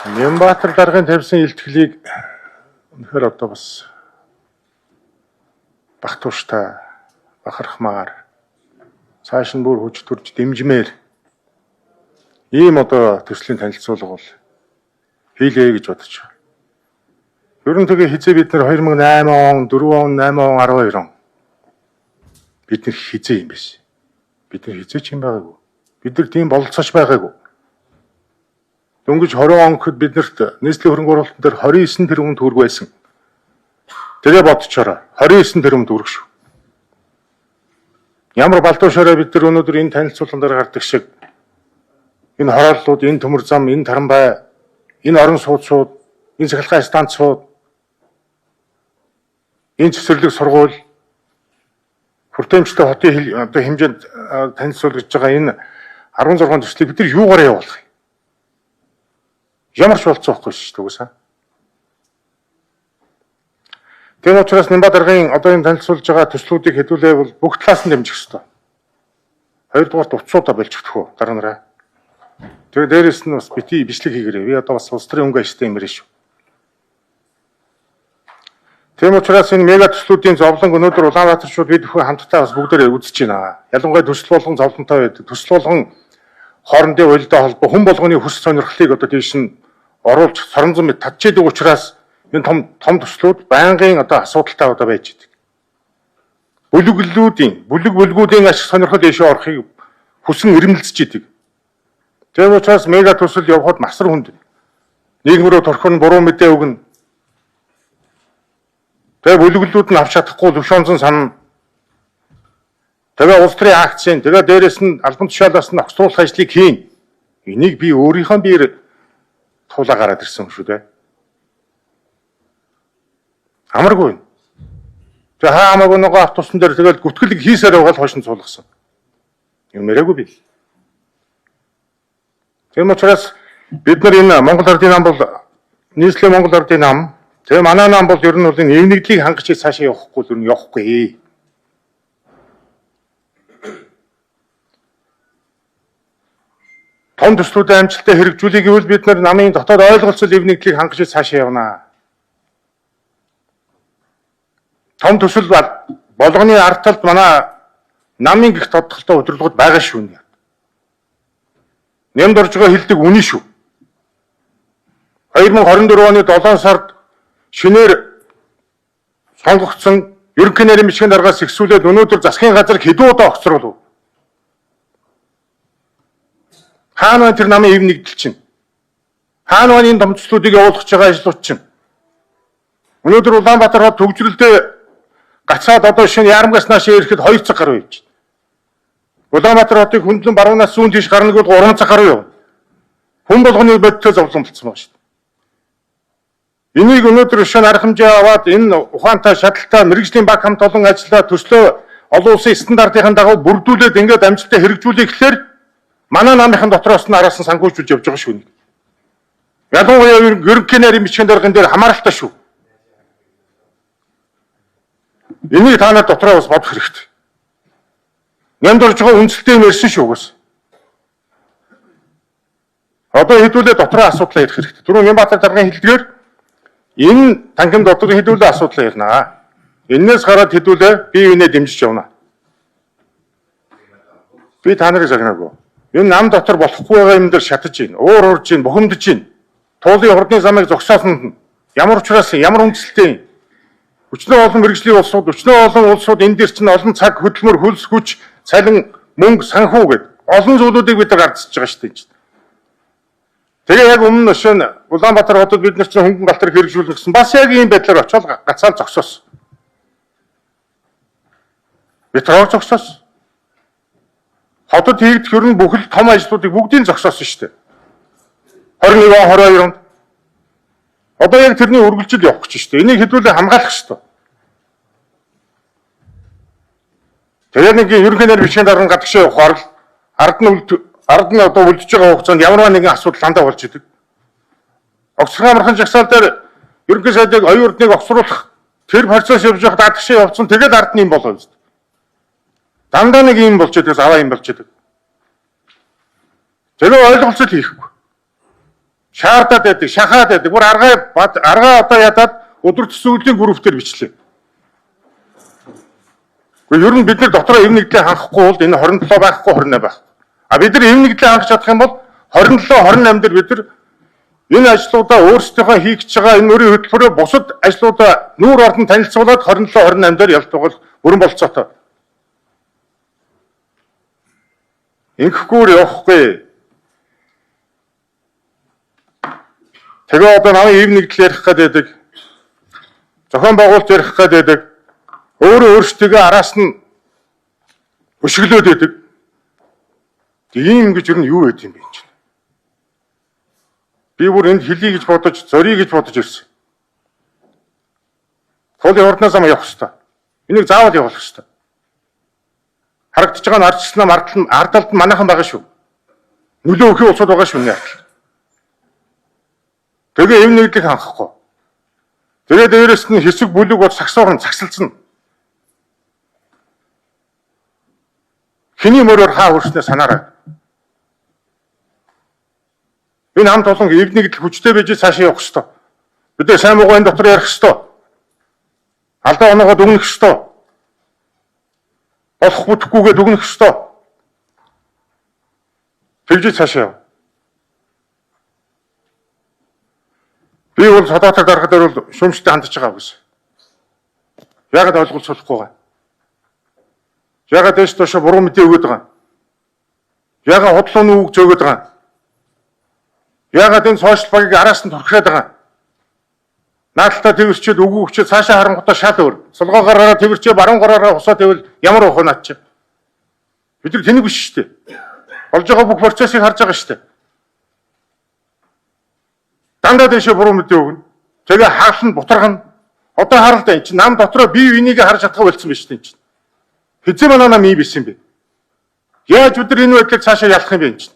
Нямбатар даргын тавьсан илтгэлийг үнэхээр одоо бас бах тууштай бахархмаар цааш нь бүр хүч төрж дэмжмээр ийм одоо төслийн танилцуулга бол хийлээ гэж бодож байна. Ер нь тэгээ хизээ бид нар 2008 он, 4 он, 8 он, 12 он бид нар хизээ юм биш. Бид нар хизээ ч юм байгаагүй. Бид нар тийм бололцооч байгаагүй. Дөнгөж 20 он гэхэд биднэрт нийслэлийн хөрөнгө оруулалтын дээр 29 тэрбум төгрөг байсан. Тэгээ бодчоорой. 29 тэрбум төгрөг шүү. Ямар балдуушаараа бид нар өнөөдөр энэ танилцуулган дээр гардаг шиг энэ хорооллууд, энэ төмөр зам, энэ тарамбай, энэ орон сууцууд, энэ цахилгаан станцууд, энэ цэцэрлэг сургууль, хүртээмжтэй хотын одоо хэмжээнд танилцуулгаж байгаа энэ 16 төслийг бид нар юугаар явуулах юм? Ямар ч болцоо байхгүй шүү дээ угсаа. Тийм учраас Нямба даргын одоо энэ танилцуулж байгаа төслүүдийг хэдүүлээ бол бүх талаас нь дэмжих ёстой. Хоёрдугаарт утсуудаа болж өгөх үү дараа нараа. Тэгээ дээрэс нь бас бити бичлэг хийгээрэй. Би одоо бас улс төрийн өнгө ашигтай юм яриа шүү. Тийм учраас энэ мега төслүүдийн зовлон өнөөдөр Улаанбаатарчууд бид бүхэн хамтдаа бас бүгдээрээ үзэж байна. Ялангуяа төсөл болгон зовлонтой байдаг. Төсөл болгон хоорондын уялдаа холбоо хүн болгоны хүс сонирхлыг одоо тийш нь оруулж соронзон мэт татж идэг учраас энэ том том төслүүд байнгын одоо асуудалтай одоо байж идэг. Бүлэглэлүүдийн, бүлэг бүлгүүдийн ашиг сонирхол дэшээ орохыг хүсэн ирмэлзэж идэг. Тийм учраас мега төсөл явхад масар хүнд нийгэм рүү торхон буруу мэдээ өгнө. Тэгээ бүлэглэлүүд нь авч чадахгүй лөвшөөнцөн санана. Тэгээ улс төрийн акцийн, тэгээ дээрэс нь албан тушаалаас нь огцруулах ажлыг хийн. Энийг би өөрийнхөө биеэр туулаа гараад ирсэн юм шүү дээ. Амаргүй. Тэгээ хаа хамаагүй нөгөө автобусан дээр тэгэл гүтгэлэг хийсээр байгаа л хойш нь суулгасан. Юм яриаггүй би. Тийм учраас бид нар энэ Монгол Ардын нам бол нийслэлийн Монгол Ардын нам, тэгээ манай нам бол ер нь бол энэ эвнэгдлийг хангаж цаашаа явахгүй л ер нь явахгүй. Том төслүүдийн амжилттай хэрэгжүүлэх гэвэл бид нар намын дотоод ойлголцол эвнэгдлийг хангаж цаашаа явна. Том төсөл болгоны ард талд манай намын гих тодтолтой удирдлагууд байгаа шүү. Нямд орж байгаа хэлдэг үнэн шүү. 2024 оны 7 сард шинээр сонгогдсон ерөнхий нарийн бичгийн даргаас ихсүүлээд өнөөдөр засгийн газар хэдэн удаа огцруулав. Хаана байна тэр намын эв нэгдэл чинь? Хаана байна энэ том төслүүдийг явуулах гэж байгаа ажлууд чинь? Өнөөдөр Улаанбаатар хот төгжрөлдөө гацаад одоо шинэ Ярамгаас нааш ирэхэд 2 цаг гаруй явж байна. Улаанбаатар хотыг хөндлөн баруунаас зүүн тийш гарна гэвэл 3 цаг гаруй явна. Хүн болгоны бодтой зовлон болцсон байгаа шүү дээ. Энийг өнөөдөр шинэ арга хэмжээ аваад энэ ухаантай шаталтай мэрэгжлийн баг хамт олон ажиллаа төслөө олон улсын стандартын дагуу бүрдүүлээд ингээд амжилттай хэрэгжүүлэх гэхээр манай намынхан дотроос нь араас нь санхүүжүүлж явж байгаа шүү. Ялангуяа ерөнхий нарийн бичгийн дарган дээр хамааралтай шүү. Энийг та нар дотроо бас бодох хэрэгтэй. Нямд орж байгаа үндэслэлтэй юм ярьсан шүү угаас. Одоо хэдүүлээ дотроо асуудлаа ярих хэрэгтэй. Түрүүн Нямбатар даргын хэлдгээр энэ танхим дотор хэдүүлээ асуудлаа ярина. Эннээс гараад хэдүүлээ бие биенээ дэмжиж явна. Би та нарыг загнаагүй. Энэ нам дотор болохгүй байгаа юм дээр шатаж байна. Уур урж байна, бухимдаж байна. Туулын хурдны замыг зогсоосон нь ямар учраас ямар үндэслэлтэй юм? Өчнөө олон мэрэгжлийн улсууд, өчнөө олон улсууд энэ дээр чинь олон цаг хөдөлмөр, хөлс хүч, цалин, мөнгө, санхүү гэд олон зүйлүүдийг бид нар гардсаж байгаа шүү дээ. Тэгээ яг өмнө нь шинэ Улаанбаатар хотод бид нар чинь хөнгөн галтар хэрэгжүүлнэ гэсэн бас яг ийм байдлаар очиод гацаал зогсоос. Метрог зогсоос. Хотод хийгдэх ер нь бүхэл том ажлуудыг бүгдийг зогсоосон шүү дээ. 21 он 22 онд. Одоо яг тэрний үргэлжил явах гэж шүү дээ. Энийг хэдүүлээ хамгаалах шүү дээ. Тэгээ нэг ерөнхий нарийн бичгийн дарган гадагшаа явахаар л ард нь ард нь одоо үлдэж байгаа хугацаанд ямар нэгэн асуудал дандаа болж идэг. Огцрон амархан жагсаал дээр ерөнхий сайдыг оюун ордныг огцруулах тэр процесс явж байхад гадагшаа явцсан тэгээд ард нь юм болоо биз. Дандаа нэг юм болж идэг, аваа юм болж идэг. Тэгээ ойлголцол хийхгүй. Шаардаад байдаг, шахаад байдаг. Бүр аргаа аргаа одоо ядаад өдөр төсөөллийн групп дээр бичлээ. Гэхдээ ер нь бид нар дотроо эв нэгдлээ хангахгүй бол энэ 27 байхгүй 28 байхгүй. А бид нар эв нэгдлээ хангах чадах юм бол 27 28 дээр бид нар энэ ажлуудаа өөрсдийнхөө хийх гэж байгаа энэ мөрийн хөтөлбөрөөр бусад ажлуудаа нүүр ордон танилцуулаад 27 28 дээр ялтугал бүрэн болцоотой. Ингэхгүйр явахгүй. Тэгээ одоо намын эв нэгдэл ярих гэдэг, зохион байгуулалт ярих гэдэг, өөрөө өөрсдийгөө араас нь өшөглөөд байдаг. Ийм гэж ер нь юу байд юм бэ чинь? Би бүр энд хэлье гэж бодож, зорьё гэж бодож ирсэн. Тулын урднаас ам явах хэвээр. Энийг заавал явуулах хэвээр. Харагдаж байгаа нь ардчилсан мардал нь ардалд нь манайхан байгаа шүү. Нөлөө өгөх улсууд байгаа шүү энэ ардал. Тэгээ эв нэгдлийг хангахгүй. Тэгээ дээрэс нь хэсэг бүлэг бол сагсуурн сагсалцна. Хэний мөрөөр хаа хүрснээ санаарай. Энэ хамт олон эв нэгдэл хүчтэй байж цаашаа явах ёстой. Бид нар сайн муугаа энэ дотор ярих ёстой. Алдаа оноогоо дүгнэх ёстой. Болох бүтэхгүйгээ дүгнэх ёстой. Тэгжиж цаашаа яв. Би бол Содоотор дарга дээр бол шүүмжтэй хандж байгаа үгс. Яагаад ойлголцуулахгүй байгаа? Яагаад дэш доошо буруу мэдээ өгöd байгаа? Яагаад худлууны үг зөөгöd байгаа? Яагаад энэ сошиал багийг араас нь турхираад байгаа? Наадталтаа тэрвэрчээд үгүй өгчөөд цаашаа харангуйтаа шал өөр. Сулгаа гараараа тэрвэрчээ баруун гараараа хусаа тэгвэл ямар уух вэ наад чи? Бид нар тэнэг биш шүү дээ. Болж байгаа бүх процессыг харж байгаа шүү дээ. Дандаа дэшээ буруу мэдээ өгнө. Тэгээ хаалт нь бутаргана. Одоо харалт энэ чинь нам дотроо бие биенийг харж чадах болсон биш үү энэ чинь. Хэзээ манай нам ийм биш юм бэ? Яаж бид нар энэ байдлыг цаашаа ялах юм бэ энэ чинь?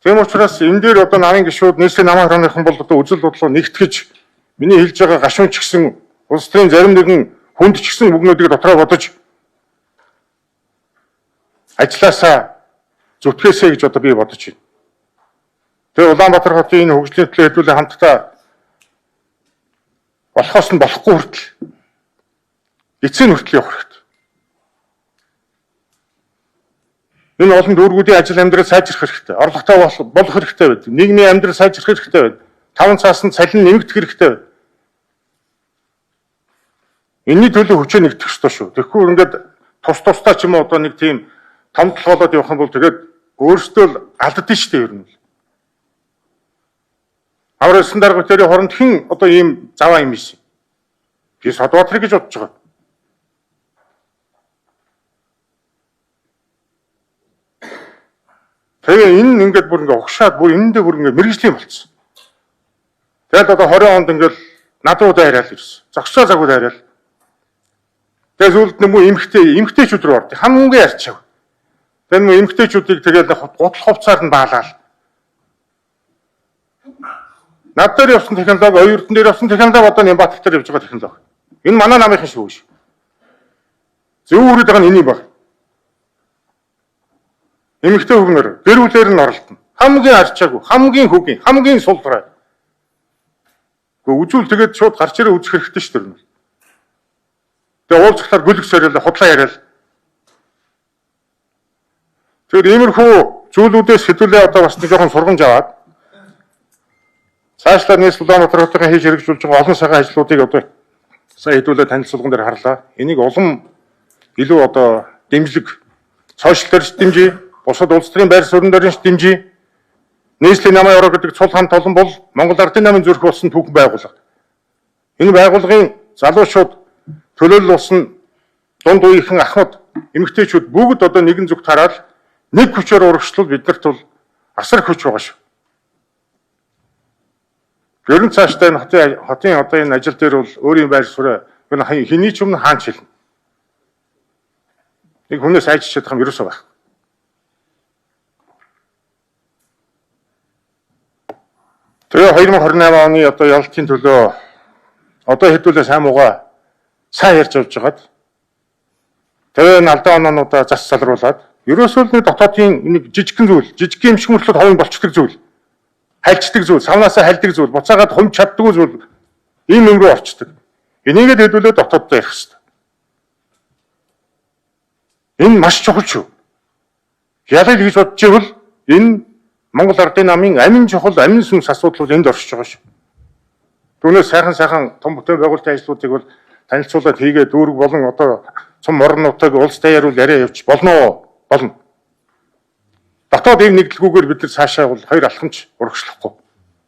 Тийм учраас энэ дээр одоо намын гишүүд нийслэлийн намын хорооныхан бол одоо үзэл бодлоо нэгтгэж миний хэлж байгаа гашуун ч гэсэн улс төрийн зарим нэгэн хүнд ч гэсэн бүгнүүдийг дотроо бодож ажилласаа зүтгээсэй гэж одоо би бодож байна. Тэгээ Улаанбаатар хотын энэ хөгжлийн төлөө хэдүүлээ хамтдаа болохоос нь болохгүй хүртэл эцсийн хүртэл явах хэрэгтэй. Энэ олон дүүргүүдийн ажил амьдрал сайжрах хэрэгтэй. Орлоготой болох хэрэгтэй байдаг. Нийгмийн амьдрал сайжрах хэрэгтэй байдаг. Таван цаас нь цалин нэмэгдэх хэрэгтэй байдаг. Энэний төлөө хүчээ нэгтгэх ёстой шүү. Тэгэхгүй ингээд тус тусдаа ч юм уу одоо нэг тийм том толгоолоод явах юм бол тэгээд өөрсдөө л алддсан шүү дээ ер нь. Авар өсөн дарга тэрийн хооронд хэн одоо ийм заваа юм ийсэн. Би Содбаатар гэж бодож байгаа. Тэгээ энэ ингээд бүр ингээд угшаад бүр энэндээ бүр ингээд мэрэгжлийн болцсон. Тэгэл одоо 20 онд ингээд над руу дайраал ирсэн. Зогсоо загуу дайраал. Тэгээ сүүлд нэмүү эмхтэйчүүд рүү орд. Хамгийн ярьчаав. Тэгээ нэмүү эмхтэйчүүдийг тэгэл гутал хувцаар нь баалаал. Над дээр явсан технологи, оюун дээр явсан технологи одоо Нямбатар дээр явж байгаа технологи. Энэ манай намынхан шүү ш. Зөв үрээд байгаа нь энэ юм баг. Эмэгтэй хөвгнөр гэр бүлээр нь оролдоно. Хамгийн арчаагүй, хамгийн хөгийн, хамгийн сул дорой. Гэхдээ үзүүл тэгээд шууд гарч ирээ үзэх хэрэгтэй шүү дээ. Тэгээ уулзахлаар гүлэг сорил худлаа яриад. Тэгэхээр иймэрхүү зүйлүүдээс хэдүүлээ одоо бас нэг жоохон сургамж аваад цаашлаа нийс Улаанбаатар хотын хийж хэрэгжүүлж байгаа олон сайхан ажлуудыг одоо сая хэдүүлээ танилцуулган дээр харлаа. Энийг улам илүү одоо дэмжлэг сошиал дээр дэмжиж, бусад улс төрийн байр суурин дээр дэмжиж, нийслэлийн намын ороо гэдэг цул хамт олон бол Монгол Ардын намын зүрх болсон түүхэн байгууллага. Энэ байгууллагын залуучууд төлөөлөл болсон дунд үеийнхэн ахмад эмэгтэйчүүд бүгд одоо нэгэн зүг тараад нэг хүчээр урагшлал биднэрт бол асар хүч байгаа шүү. Ер нь цаашдаа энэ хотын одоо энэ ажил дээр бол өөрийн байр суурь энэ хэний ч өмнө хаанч хэлнэ. Нэг хүнээс айж чадах юм ерөөсөө байх. Тэгээ 2028 оны одоо ялалтын төлөө одоо хэдүүлээ сайн муугаа сайн ярьж явж байгаад тэгээ энэ алдаа оноонуудаа зас залруулад Ерөөсөө л нэг дотоодын нэг жижигхэн зүйл, жижиг юм шиг мөртлөө товын болчдөг зүйл. Хальчдаг зүйл, савнаасаа хальдаг зүйл, буцаагаад хумж чаддгүй зүйл ийм юм руу орчдөг. Энийгээ хэдүүлээ дотооддоо ярих хэрэгтэй. Энэ маш чухал шүү. Ялал гэж бодож ивэл энэ Монгол Ардын намын амин чухал, амин сүнс асуудлууд энд оршиж байгаа шүү. Түүнээс сайхан сайхан том бүтээн байгуулалтын ажлуудыг бол танилцуулаад хийгээ дүүрэг болон одоо цум морон нутаг улс даяар яриа явууч болно уу? Болно. Дотоод ийм нэгдэлгүйгээр бид нар цаашаа бол хоёр алхамч урагшлахгүй.